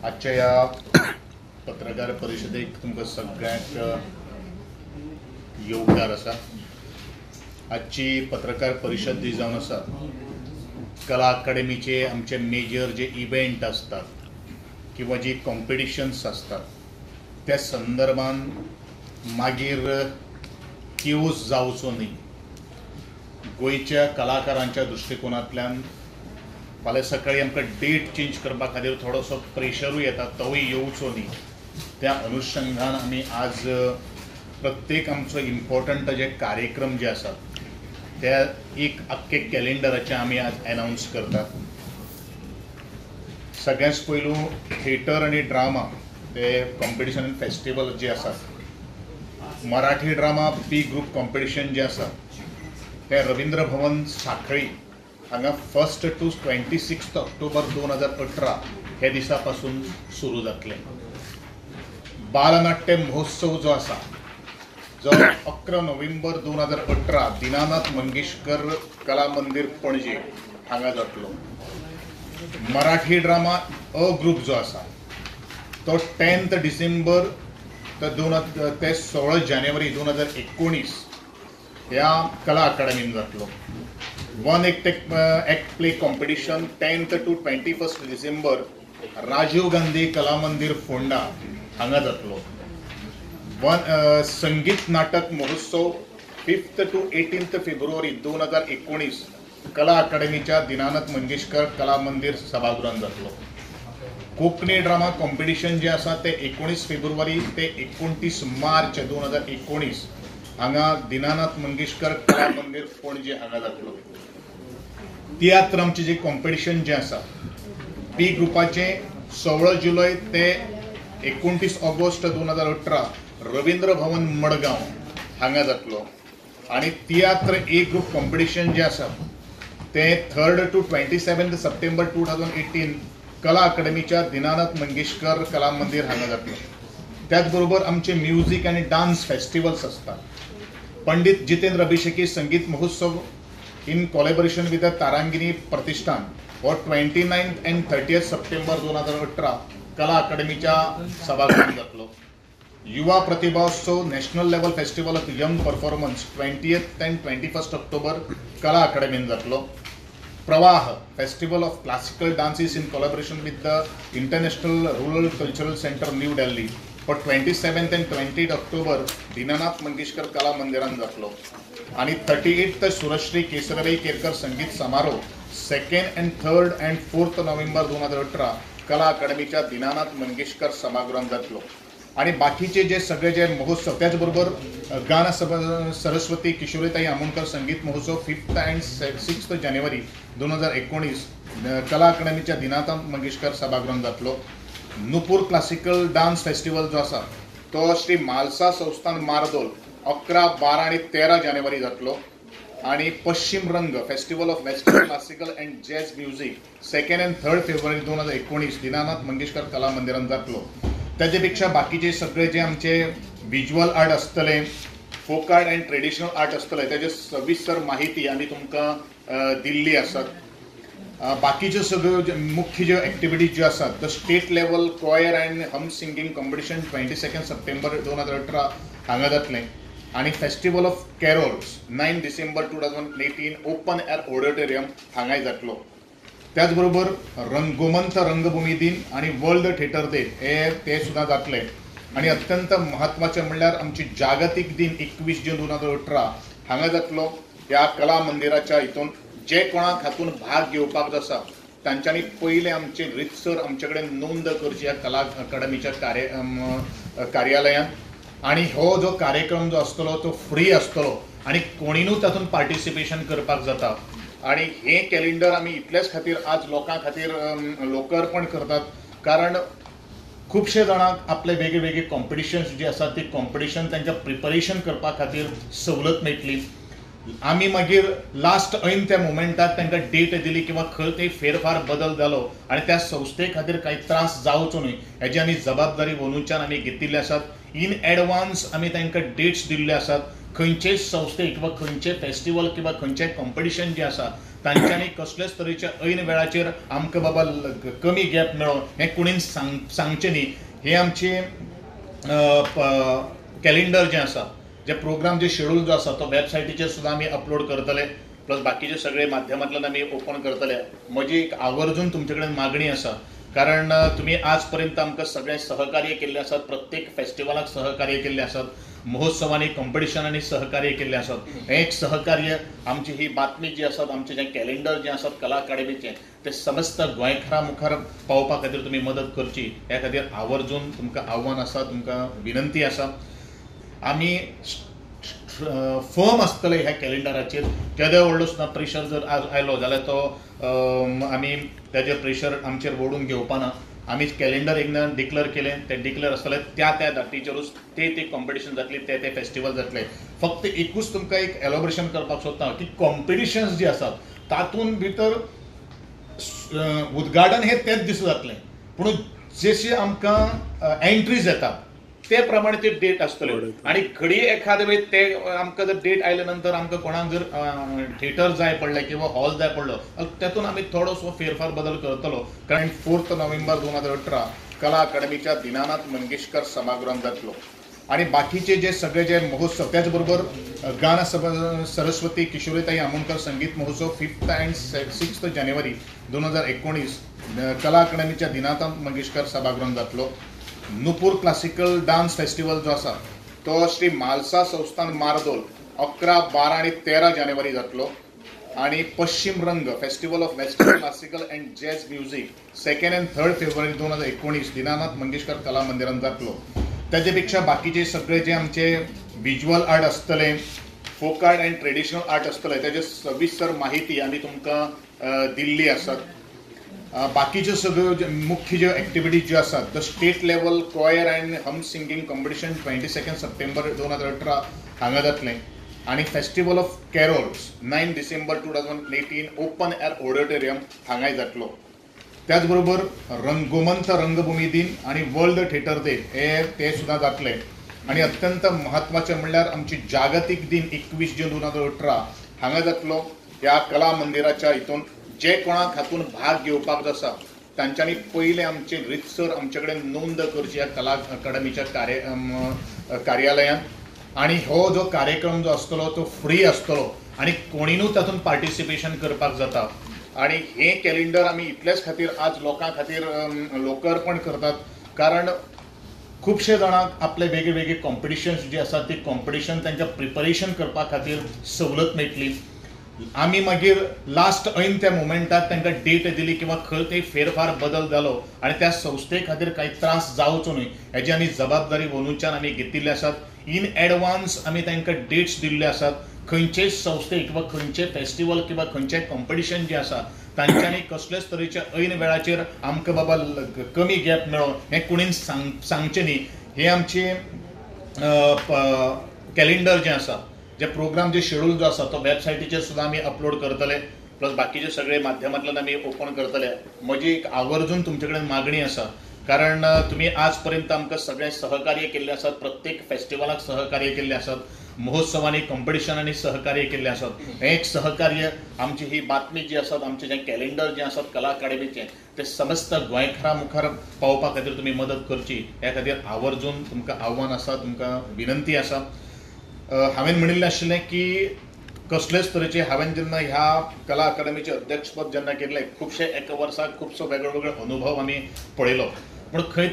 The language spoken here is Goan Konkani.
आजच्या ह्या पत्रकार परिशदेक तुमकां सगळ्यांक येवकार आसा. आजची पत्रकार परिशद जी जावन आसा, कला अकादमीचे आमचे मेजर जे इव्हेंट आसतात किंवा जी कॉम्पिटिशन्स आसतात त्या संदर्भान मागीर किओस जावचो न्ही, गोंयच्या कलाकारांच्या दृश्टिकोनांतल्यान फाल्यां सकाळी आमकां डेट चेंज करपा खातीर थोडोसो प्रेशरूय येता, तोवूय येवचो न्ही. त्या अनुशंगान आमी आज प्रत्येक आमचो इम्पॉर्टंट जे कार्यक्रम जे आसात त्या एक आख्खे कॅलेंडराचें आमी आज एनावन्स करतात. सगळ्यांत पयलू थिएटर आनी ड्रामा ते कॉम्पिटिशन आनी फेस्टिवल जे आसात, Marathi drama B group competition जे आसा ते रवींद्र भवन साखळी हांगा 1 to 26 October 2018 हे दिसा पासून सुरू जातलें. बालनाट्य महोत्सव जो आसा जो 11 नोव्हेंबर 2018 दीनानाथ मंगेशकर कला मंदिर पणजे हांगा जातलो. मराठी ड्रामा अ ग्रुप जो आसा तो 10 डिसेंबर ते 16 जानेवारी 2019 ह्या कला अकादमीन जातलो. One act play competition 10 to 21 December Rajiv Gandhi Kala Mandir Ponda हांगा जातलो. संगीत नाटक महोत्सव 5 to 18 February 2019 कला अकादमीच्या दीनानाथ मंगेशकर कला मंदिर सभागृहात जातलो. कोंकणी ड्रामा कॉम्पिटिशन जे आसा ते 19 फेब्रुवारी ते 29 मार्च 2019 हांगा दीनानाथ मंगेशकर कला मंदिर पणजे हांगा जातलो. तियात्र आमचें जे कॉम्पिटिशन जें आसा बी ग्रुपाचें 16 जुलय ते 29 ऑगस्ट 2018 रवींद्र भवन मडगांव हांगा जातलो. आनी तियात्र ए ग्रुप कॉम्पिटिशन जें आसा तें 3 to 27 September 2018 कला अकादमीच्या दीनानाथ मंगेशकर कला मंदिर हांगा जातलो. त्याच बरोबर आमचे म्युजीक आनी डान्स फेस्टिवल्स आसतात. Pandit Jitendra Abhisheki Sangeet Mahotsav in collaboration with the Tarangini Pratishthan हो 29 and 30 September 2018 कला अकादमीच्या सभागृहात जातलो. Yuva Pratibhotsav national level festival of young performance 20 and 21 October कला अकादमीन जातलो. Pravah festival of classical dances in collaboration with the international rural cultural centre New Delhi for 27 and 28 October Dinanath Mangeshkar कला मंदिरान जातलो. आनी 38 सुरश्री केसरबाई केरकर संगीत समारोह 2 and 3 and 4 November 2018 कला अकादमीच्या दीनानाथ मंगेशकर सभागृहात जातलो. आनी बाकीचे जे सगळे जे महोत्सव त्याच बरोबर गान सरस्वती किशोरीताई आमोणकर संगीत महोत्सव 5 and 6 जानेवारी 2019 कला अकादमीच्या दीनानाथ मंगेशकर सभागृहात जातलो. नुपूर क्लासिकल डान्स फेस्टिवल जो आसा तो श्री म्हालसा संस्थान मार्दोल 11, 12 आनी 13 जानेवारी जातलो. आनी Paschim Rang festival of western classical and jazz music 2 and 3 February 2019 Dinanath Mangeshkar कला मंदिरात जातलो. ताजे पेक्षा बाकीचे सगळे जे आमचे विज्युअल आर्ट आसतले, folk art and traditional art आसतले ताजे सविस्तर माहिती आमी तुमकां दिल्ली आसात. बाकीच्यो सगळ्यो मुख्य ज्यो एक्टिविटीज ज्यो आसात the state level choir and hymn singing competition 22 September 2018 हांगा जातलें. आनी festival of carols 9 December 2018 open air auditorium हांगाय जातलो. त्याच बरोबर गोमंत रंगभूमी दिन आनी वर्ल्ड थिएटर डे हे ते सुद्दां जातले. आनी अत्यंत म्हत्वाचें म्हणल्यार आमची जागतीक दिन 21 जून 2018 हांगा जातलो. ह्या कला मंदिराच्या हितून जे कोणाक हातून भाग घेवपाक आसा तांच्यांनी पयलें आमचे रितसर आमचे कडेन नोंद करची ह्या कला अकादमीच्या कार्यालयांत. आनी हो जो कार्यक्रम जो आसतलो तो फ्री आसतलो आनी कोणीनूच तातूंत पार्टिसिपेशन करपाक जाता. आनी हें कॅलेंडर आमी इतलेच खातीर आज लोकां खातीर लोकार्पण करतात, कारण खुबशे जाणांक आपले वेगळे वेगळे कॉम्पिटिशन्स जे आसात ते कॉम्पिटिशन तांकां प्रिपरेशन करपा खातीर सवलत मेळटली. आमी मागीर लास्ट ऐन त्या मोमेंटाक तांकां डेट दिली किंवा खंय ते फेरफार बदल जालो आनी त्या संस्थे खातीर कांय त्रास जावचो न्हय हेजी आमी जबाबदारी अंदूच्यान आमी घेतिल्ली आसात. इन एडवान्स आमी तांकां डेट्स दिल्ले आसात. खंयचेय संस्थेक किंवा खंयचे फेस्टिवल किंवा खंयचेय कॉम्पिटिशन जें आसा तांच्यांनी कसलेच तरेचे ऐन वेळाचेर आमकां बाबा कमी गॅप मेळो हें कोणीन सांगचें न्ही. हें आमचें कॅलेंडर जें आसा, जे प्रोग्राम जे शेड्यूल जो आसा तो वेबसायटीचेर सुद्दां आमी अपलोड करतले, प्लस बाकीचे सगळे माध्यमांतल्यान आमी ओपन करतले. म्हजी एक आवर्जून तुमचे कडेन मागणी आसा, कारण तुमी आज पर्यंत आमकां सगळें सहकार्य केल्लें आसात, प्रत्येक फेस्टिवलाक सहकार्य केल्लें आसात, महोत्सवांनी कॉम्पिटिशनांनी सहकार्य केल्लें आसात. हें एक सहकार्य आमची ही बातमी जी आसात, आमचें जें कॅलेंडर जें आसात कला अकादमीचें तें समस्त गोंयकारां मुखार पावोवपा खातीर तुमी मदत करची ह्या खातीर आवर्जून तुमकां आव्हान आसा, तुमकां विनंती आसा. आमी फर्म आसतले ह्या कॅलेंडराचेर. केदो व्हडलो सुद्दां प्रेशर जर आयलो जाल्यार तो आमी ताजेर प्रेशर आमचेर ओडून घेवपाना. आमी कॅलेंडर एकदां डिक्लेर केलें तें डिक्लेर आसतलें, त्या त्या दाटीचेरूच ते ते कॉम्पिटिशन जातली, ते ते फेस्टिवल जातले. फक्त एकूच तुमकां एक एलोब्रेशन करपाक सोदता की कॉम्पिटिशन्स जी आसात तातूंत भितर उद्घाटन हें तेच दिसा जातलें, पूण जशें आमकां एंट्रीज येतात ते प्रमाणे ते डेट आसतल्यो. आनी घडये एखादे वेळ ते आमकां जर डेट आयले नंतर आमकां कोणाक जर थिएटर जाय पडलें किंवा हॉल जाय पडलो तातूंत आमी थोडोसो फेरफार बदल करतलो. कारण 4 नोव्हेंबर 2018 कला अकादमीच्या दीनानाथ मंगेशकर सभागृहांत जातलो. आनी बाकीचे जे सगळे जे महोत्सव, त्याच बरोबर गान सरस्वती किशोरीताई आमोणकर संगीत महोत्सव 5 and 6 जानेवारी 2019 कला अकादमीच्या दीनानाथ मंगेशकर सभागृहांत जातलो. नुपूर क्लासिकल डान्स फेस्टिवल जो आसा तो श्री म्हालसा संस्थान मार्दोल 11, 12 आनी 13 जानेवारी जातलो. आनी Paschim Rang festival of western classical and jazz music 2 and 3 February 2019 Dinanath Mangeshkar कला मंदिरांत जातलो. ताजे पेक्षा बाकीचे सगळे जे आमचे विज्युअल आर्ट आसतले, folk art and traditional art आसतले ताजे सविस्तर माहिती आमी तुमकां दिल्ली आसात. बाकीच्यो सगळ्यो मुख्य ज्यो एक्टिविटीज ज्यो आसात, the state level choir and hymn singing competition 22 September 2018 हांगा जातलें. आनी festival of carols 9 December 2018 open air auditorium हांगाय जातलो. त्याच बरोबर गोमंत रंगभूमी दिन आनी वर्ल्ड थिएटर डे हे ते सुद्दां जातले. आनी अत्यंत म्हत्वाचें म्हणल्यार आमची जागतीक दिन 21 जून 2018 हांगा जातलो. ह्या कला मंदिराच्या हितून जे कोणाक हातून भाग घेवपाक आसा तांच्यांनी पयलें आमचे रितसर आमचे कडेन नोंद करची ह्या कला अकादमीच्या कार्यालयांत. आनी हो जो कार्यक्रम जो आसतलो तो फ्री आसतलो आनी कोणीनूय तातूंत पार्टिसिपेशन करपाक जाता. आनी हें कॅलेंडर आमी इतलेच खातीर आज लोकां खातीर लोकार्पण करतात, कारण खुबशे जाणांक आपले वेगळे वेगळे कॉम्पिटिशन्स जे आसात ते कॉम्पिटिशन तांकां प्रिपरेशन करपा खातीर सवलत मेळटली. आमी मागीर लास्ट ऐन त्या मोमेंटाक तांकां डेट दिली किंवा खंय ते फेरफार बदल जालो आनी त्या संस्थे खातीर कांय त्रास जावचो न्हय हेजी आमी जबाबदारी अंदूच्यान आमी घेतिल्ली आसात. इन एडवान्स आमी तांकां डेट्स दिल्ले आसात. खंयचेय संस्थेक किंवा खंयचेय फेस्टिवल किंवा खंयचेय कॉम्पिटिशन जें आसा तांच्यांनी कसलेच तरेचे ऐन वेळाचेर आमकां बाबा कमी गॅप मेळो हें कोणीन सांगचें न्ही. हें आमचें कॅलेंडर जें आसा, जे प्रोग्राम जे शेड्यूल जो आसा तो वेबसायटीचेर सुद्दां आमी अपलोड करतले, प्लस बाकीचे सगळे माध्यमांतल्यान आमी ओपन करतले. म्हजी एक आवर्जून तुमचे कडेन मागणी आसा, कारण तुमी आज पर्यंत आमकां सगळें सहकार्य केल्लें आसात, प्रत्येक फेस्टिवलाक सहकार्य केल्लें आसात, महोत्सवांनी कॉम्पिटिशनांनी सहकार्य केल्लें आसात. हें एक सहकार्य आमची ही बातमी जी आसात, आमचें जें कॅलेंडर जें आसात कला अकादमीचें तें समस्त गोंयकारां मुखार पावोवपा खातीर तुमी मदत करची ह्या खातीर आवर्जून तुमकां आव्हान आसा, तुमकां विनंती आसा. हांवें म्हणिल्लें आशिल्लें की कसलेच तरेचे हांवें जेन्ना ह्या कला अकादमीचें अध्यक्षपद जेन्ना केल्लें खुबशे एका वर्साक खुबसो वेगळो वेगळो अनुभव आमी पळयलो, पूण खंय